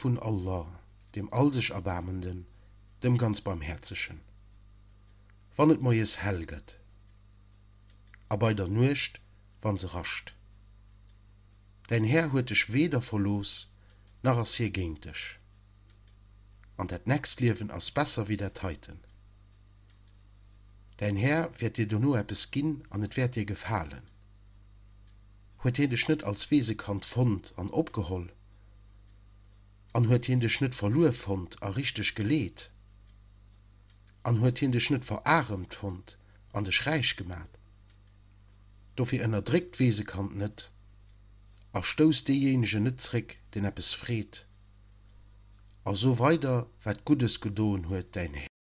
vun Allah, dem Allsech-Erbaarmenden, dem ganz Barmhäerzegen. Wann et moies hell gëtt. A bei der Nuecht, wann se rascht. Däin Här huet dech weder verlooss, nach ass hie géint dech. An dat nächst Liewen ass besser wéi dat heiten. Däin Här wäert dir dono eppes ginn an et wäert dir gefalen. Huet hien dech net als Weesekand fonnt an opgeholl? An huet hien dech net verluer fonnt a richteg geleet? An huet hien dech net veraremt fonnt an dech räich gemat? Dofir ënnerdréck d'Weesekand net a stouss deejéinegen net zréck, deen eppes freet. A so weider, wat Guddes gedoen huet däin Här.